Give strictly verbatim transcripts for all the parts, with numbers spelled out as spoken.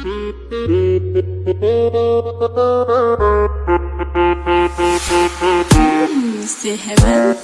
Mm, c'est heaven.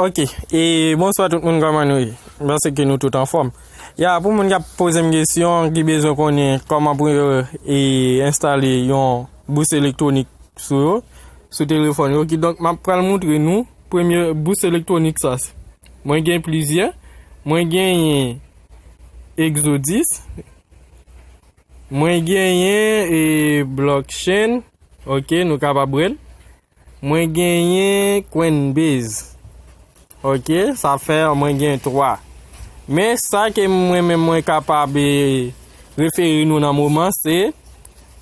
Ok, e bonswa tout moun, kòman nou ye? M panse ke nou tout anfòm. Ya, pou moun k ap poze m kesyon, ki bezwen konnen kòman pou yo e, enstale yon bous elektwonik sou yo, sou telefòn yo, kidonk m ap pral montre nou premye bous elektwonik sa. Mwen gen plizyè. Mwen genyen Exodus. Mwen genyen e, Blockchain. Ok, nou kapab wè l. Mwen genyen Coinbase. Ok, sa fè mwen gen twa. Men sa ke mwen menm mwen kapab e, refere nou nan moman, se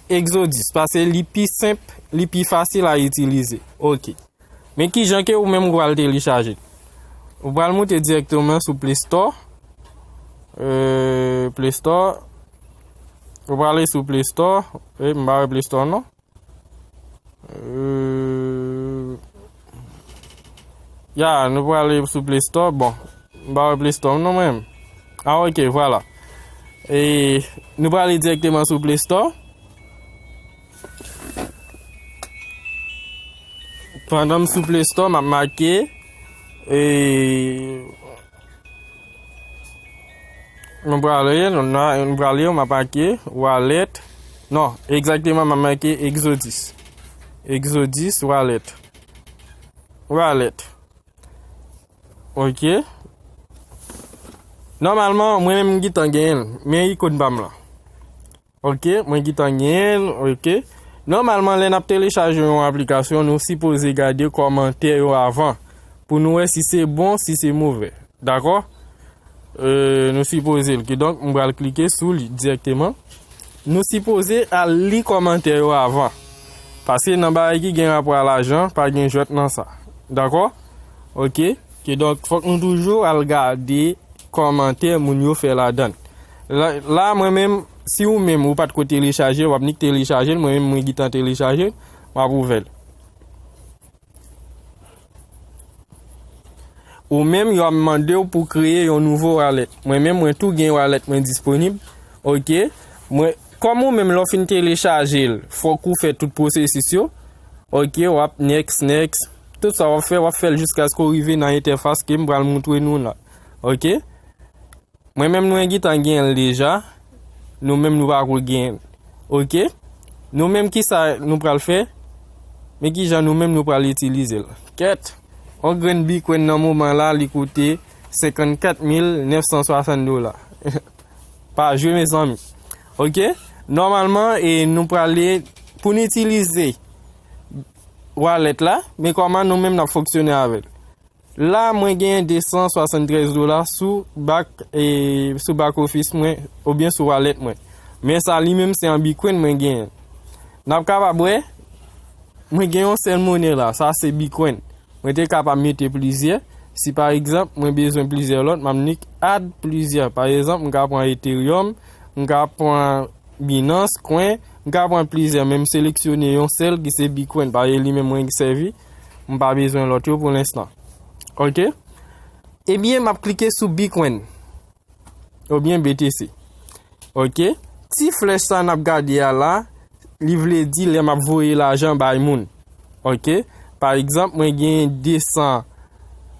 Exodus, paske li pi senp, li pi fasil a itilize. Ok. Men kijan ke ou menm ou pral telechaje? Ou pral moute dirèkteman sou Play Store. Euh, Play Store. Ou prale sou Play Store. E, m pa wè Play Store non. Euh, ya, nou prale sou Play Store. Bon, m pa wè Play Store non mwen menm. Ah, ok, vwala. E nou prale dirèkteman sou Play Store. Pandan m sou Play Store, m ap make, e, mwen prale, non, non, mwen prale, m ap make wallet. Non, egzakteman, m ap make Exodus. Exodus wallet. Wallet. Ok. Nòmalman, mwen menm m gentan genyen l, men ikòn pa m lan. Ok, mwen gentan genyen l, ok. Nòmalman, lè n ap telechaje yon aplikasyon, nou sipoze gade kòmantè yo avan, pou nou wè si se bon, si se movè. Dakò? Euh, nou sipoze l. Kidonk, m pral klike sou li dirèkteman. Nou sipoze al li kòmantè yo avan. Paske nan bagay ki gen rapò a lajan, pa gen jwèt nan sa. Dakò? Ok? Kidonk, fòk nou toujou al gade kòmantè moun yo fè ladan l. La, la, mwen menm, si ou menm ou pa t ko telechaje l, w ap nik telechaje l, mwen menm mwen gentan telechaje l, m ap ouvè l. Ou menm, yo ap mande w pou kreye yon nouvo wallet. Mwen menm, mwen tou gen wallet mwen disponib. Ok. Mwen, kòm ou menm, lè w fin telechaje l, fòk ou fè tout pwosesis yo. Ok, w ap next, next. Tout sa w ap fè, w ap fè l jiskaske w rive nan entèfas ke m pral montre nou la. Ok. Mwen menm, mwen gentan genyen l deja. Nou menm, nou pako genyen l. Ok? Nou menm, kisa nou pral fè? Men kijan nou menm, nou pral itilize l? Kèt! Yon grenn Bitcoin nan moman la, li koute senkannkat mil nèf san swasann dola. Pa jwe, mezanmi. Ok? Nòmalman, e nou prale, pou n itilize wallet la, men kòman nou menm n ap fonksyone avè l? La, mwen genyen de san swasanntrèz dola sou back, e, sou back office mwen, oubyen sou wallet mwen. Men sa li menm se an Bitcoin mwen genyen. N ap kapab wè, mwen gen yon sèl monè la, sa se Bitcoin. Mwen te kapab mete plizyè. Si pa egzanp, mwen bezwen plizyè lòt, m ap nik add plizyè. Pa egzanp, m ka pran Ethereum, m ka pran Binance Coin, m ka pran plizyè, men m seleksyone yon sèl ki se Bitcoin, paske li menm mwen ki sèvi, m pa bezwen lòt yo pou lenstan. Ok? Ebyen, m ap klike sou Bitcoin, oubyen B T C. Ok? Ti flèch sa n ap gade a la, li vle di lè m ap voye lajan bay moun. Ok? Pa egzanp, mwen gen de san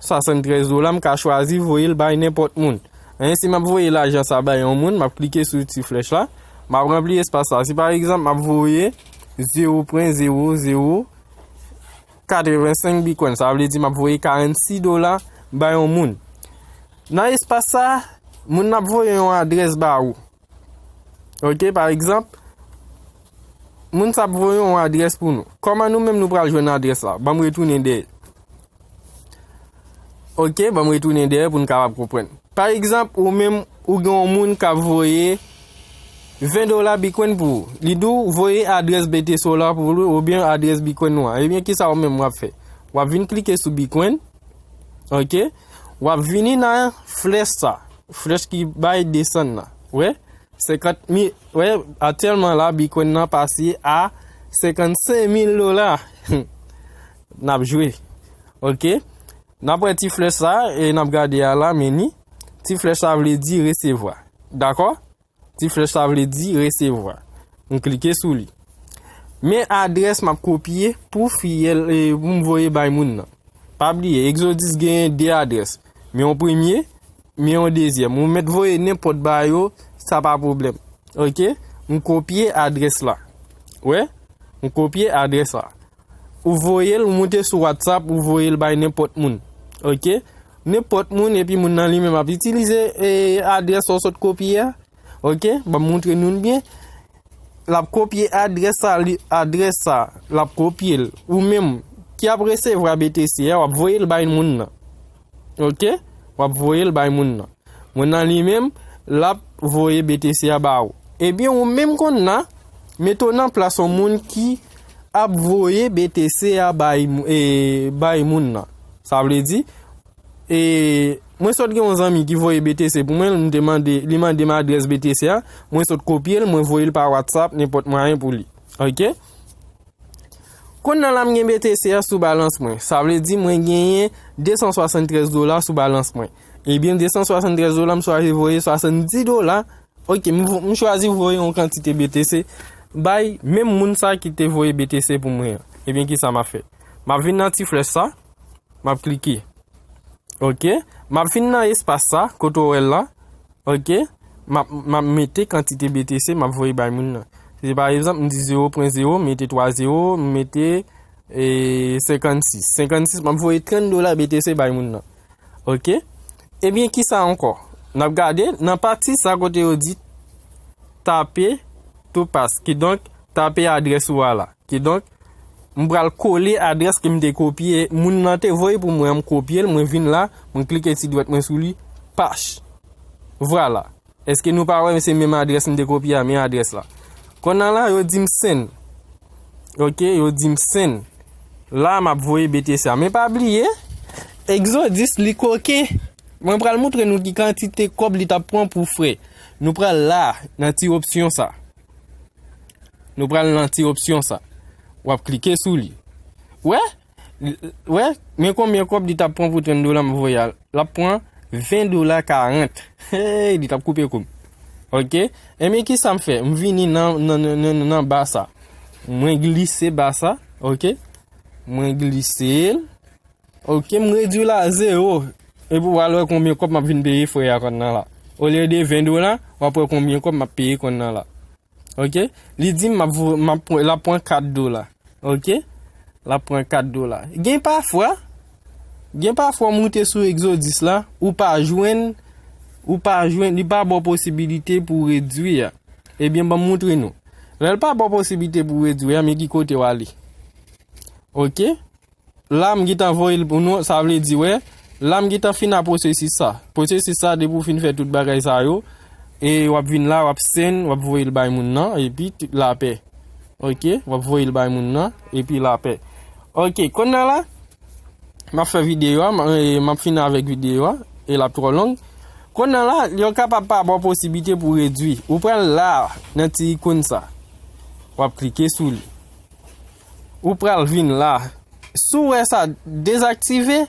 swasanntrèz dola, m ka chwazi voye l bay nenpòt moun. Anyen, si m ap voye lajan sa bay yon moun, m ap klike sou ti flèch la, m ap ranpli espas la. Si pa egzanp, m ap voye zewo pwen zewo zewo katrevensenk Bitcoin. Sa vle di m ap voye karannsis dola bay yon moun. Nan espas sa, moun nan ap voye yon adrès ba ou. Ok, pa egzanp, moun sa ap voye yon adrès pou nou. Kòman nou menm nou pral jwenn adrès la? Ban m retounen dèyè. Ok, ban m retounen dèyè pou n kapab konprann. Pa egzanp, ou menm, ou gen yon moun k ap voye ven dola Bitcoin pou ou. Li di w voye adrès B T C w la pou li, oubyen adrès Bitcoin ou an. Ebyen, kisa ou menm w ap fè? W ap vin klike sou Bitcoin. Ok? W ap vini nan flèch sa. Flèch ki bay desann la. Wè? Senkant mil, wè, aktyèlman la, Bitcoin nan pase a senkannsenk mil dola. N ap jwe. Ok? N ap wè ti flèch sa, e n ap gade a la, men ni. Ti flèch sa vle di resevwa. Dakò? Ti flèch sa vle di resevwa. M klike sou li. Men adrès m ap kopye pou fiyèl, e, pou m voye bay moun nan. Pa bliye, Exodus genyen de adrès. Men yon premye, men yon dezyèm. Ou mèt voye nenpòt ba yo, sa pa pwoblèm. Ok? M kopye adrès la. Wè? M kopye adrès la. Ou voye l, ou moute sou WhatsApp, ou voye l bay nenpòt moun. Ok? Nenpòt moun, epi moun nan li menm ap itilize, e, adrès ou sot kopye a. Ok? Ban m montre nou l byen. L ap kopye adrès sa, li, adrès sa, l ap kopye l. Ou menm ki ap resevwa B T C a, w ap voye l bay moun nan. Ok? W ap voye l bay moun nan. Moun nan li menm, l ap voye B T C a ba ou. Ebyen, ou menm konn nan, mete w nan plas yon moun ki ap voye B T C a bay, mou- e, bay moun nan. Sa vle di, e, mwen sot gen yon zanmi ki voye B T C pou mwen, li te mande, li mande m adrès B T C a, mwen sot kopye l, mwen voye l pa WhatsApp, nenpòt mwayen pou li. Ok? Kounye a la m gen B T C a sou balans mwen. Sa vle di mwen genyen de san swasanntrèz dola sou balans mwen. Ebyen, de san swasanntrèz dola, m chwazi voye swasanndis dola. Ok, m, vo- m chwazi voye yon kantite B T C bay menm moun sa ki te voye B T C pou mwen an. Ebyen, kisa m ap fè? M ap vin nan ti flèch sa, m ap klike. Ok? M ap vin nan espas sa, kote w wè l la. Ok? M ap, m ap mete kantite B T C m ap voye bay moun nan. Se pa egzanp, m di zewo pwen zewo, m mete twa zewo, m mete, e, senkannsis. Senkannsis, m ap voye trant dola B T C bay moun nan. Ok? Ebyen, kisa ankò? N ap gade nan pati sa kote yo di tape to pass. Kidonk, tape adrès ou a la. Kidonk, m pral kole adrès ke m te kopye, moun nan te voye pou mwen, m kopye l, mwen vin la, mwen klike ti dwèt mwen sou li, paste. Vwala. Èske nou pa wè se menm adrès m te kopye a, men adrès la? Kounye a la, yo di m send. Ok, yo di m send. La, m ap voye B T C a. Men pa bliye, Exodus li koken. Mwen pral montre nou ki kantite kòb li t ap pran pou frè. Nou pral la, nan ti opsyon sa. Nou pral nan ti opsyon sa. W ap klike sou li. Wè? Wè? Men konbyen kòb li t ap pran pou trant dola m voye a? L ap pran ven dola karant. Hey, li t ap koupe kou m. Ok? Ebyen, kisa m fè? M vini nan, nan, nan, nan, nan ba sa. Mwen glise ba sa. Ok? Mwen glise l. Ok, m redui l a zewo. Epi w al wè konbyen kòb m ap vin peye frè a kounye a la. Olye de ven dola, w ap wè konbyen kòb m ap peye kounye a la. Ok? Li di m ap vo- m ap pran- l ap pran kat dola. Ok? L ap pran kat dola. Gen pafwa, gen pafwa w moute sou Exodus la, ou pa jwenn, ou pa jwenn, li pa ba w posibilite pou w redui a. Ebyen, ban m montre nou. Lè l pa ba w posibilite pou w redui a, men ki kote w ale. Ok? La, m gentan voye l pou nou, sa vle di, wè, la, m gentan fin a pwosesis sa. Pwosesis sa, depi w fin fè tout bagay sa yo, e w ap vin la, w ap send, w ap voye l bay moun nan, epi t- lapè. Ok, w ap voye l bay moun nan, epi lapè. Ok, kounye a la, m ap fè videyo a, m, e, m ap fini avèk videyo a, e l ap twò long. Kounye a la, yo kapab pa ba w posiblite pou w redui. Ou pral la, nan ti ikòn sa. W ap klike sou li. Ou pral vin la. Si w wè sa dezaktive,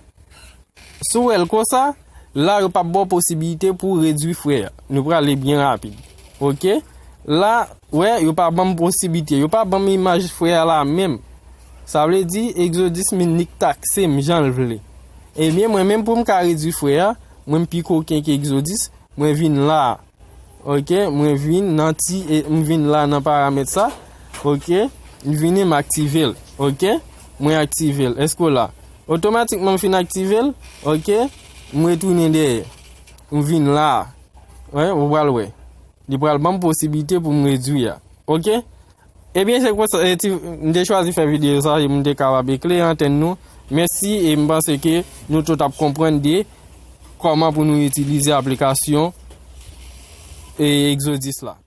si w wè l konsa, la yo p ap ba w posibilite pou w redui frè a. Nou prale byen rapid. Ok? La, wè, yo pa ban m posibilite. Yo pa ban m imaj frè a la menm. Sa vle di, Exodus Minik takse m jan l vle. Ebyen, mwen menm pou m ka redui frè a, mwen m pi koken ke Exodus, mwen vin la. Ok, mwen vin nan ti, e, m vin la nan paramèt sa. Ok, m vini m aktive l. Ok, mwen aktive l. Èske w la? Otomatikman m fin aktive l, ok, m retounen dèyè. M vin la. Wè, ou pral wè. Li pral ban m posiblite pou m redui a. Ok? Ebyen, se konsa, e, ti, m te chwazi fè videyo sa, e m te kapab eklere antèn nou. Mèsi, e m panse ke nou tout ap konprann de kòman pou nou itilize aplikasyon, e, Exodus la.